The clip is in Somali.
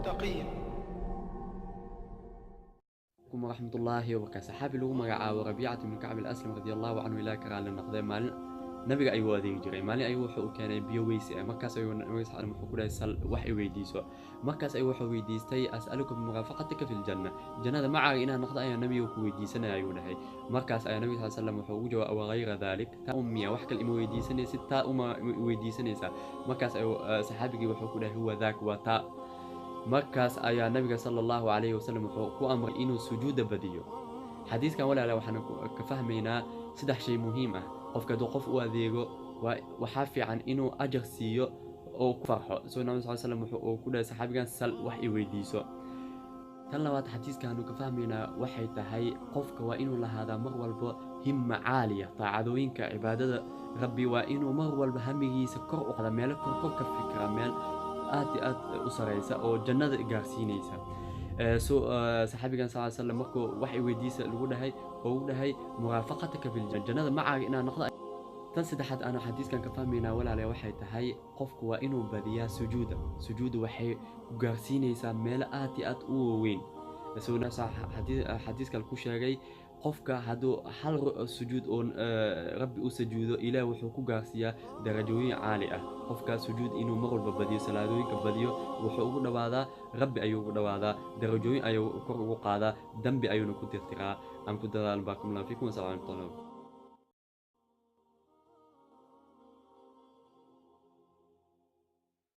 المتقين. Alaikum waraxmatullaahi wabarakaatu. Saxaabi lagu magacaabo Rabiicata ibnu Kacb Alaslam, radiallahu canhu, ilaah ka raali noqday, maalin nabiga ayuu adeegi jiray. Maalin ayuu wuxuu u keenay biyo weysi ah. Markaas ayuu nabiga sal wuxuu ku dhahay: "Sal, wax i weydiiso." Markaas ayuu wuxuu weydiistay: "As'aluka bimuraafaqatika fi ljanna, jannada macaaga inaan noqdo ayaa nabiga ku weydiisanaya," ayuu dhahay. Markaas ayaa nabiga sal slam wuxuu ugu jawaabay: "Wagayra dhalik? Taa ummiya wax kale ima weydiisanaysid, taa uma weydiisanaysaa?" Markaas ayuu saxaabigii wuxuu ku dhahay: "Huwa daak, waa taa." Markaas ayaa nabiga sala allahu calayhi wasalam wuxuu ku amray inuu sujuudda badiyo. Xadiiskan, walaala, waxaan ka fahmaynaa saddex shay muhiim ah. Qofka hadduu qof u adeego, waxaa fiican inuu ajar siiyo oo ku farxo. So nabi sal slam wuxuu uu ku dhahay saxaabigan: "Sal, wax i weydiiso." Tan labaad xadiiskaanu ka fahmaynaa waxay tahay, qofka waa inuu lahaadaa mar walba himma caaliya. Taacadooyinka, cibaadada Rabbi, waa inuu mar walba hamigiisa kor u qada, meelo kor kor ka fikira, meel aad iyo aad u sareysa oo jannada gaarsiinaysa. So saxaabigan sal slam markuu wax i weydiisa lagu dhahay oo u dhahay: "Muraafaqataka fil jannada, macaaga inaan noqdo." Tan saddexaad aanu xadiiskan ka fahmaynaa, walaalayaal, waxay tahay qofku waa inuu badiyaa sujuuda. Sujuuda waxay ku gaarsiinaysaa meelo aad iyo aad u waaweyn. Isaguna xadiis kale ku sheegay, qofka hadduu hal sujuud oo Rabbi u sujuudo, Ilaah wuxuu ku gaarsiiyaa darajooyin caali ah. Qofka sujuud inuu mar walba badiyo, salaadooyinka badiyo, wuxuu ugu dhawaadaa Rabbi ayuu ugu dhawaadaa, darajooyin ayuu kor ugu qaadaa, dambi ayuuna ku tirtiraa. Aan ku dadaal. Barakallahu fiikum, wasalaamu calaykum.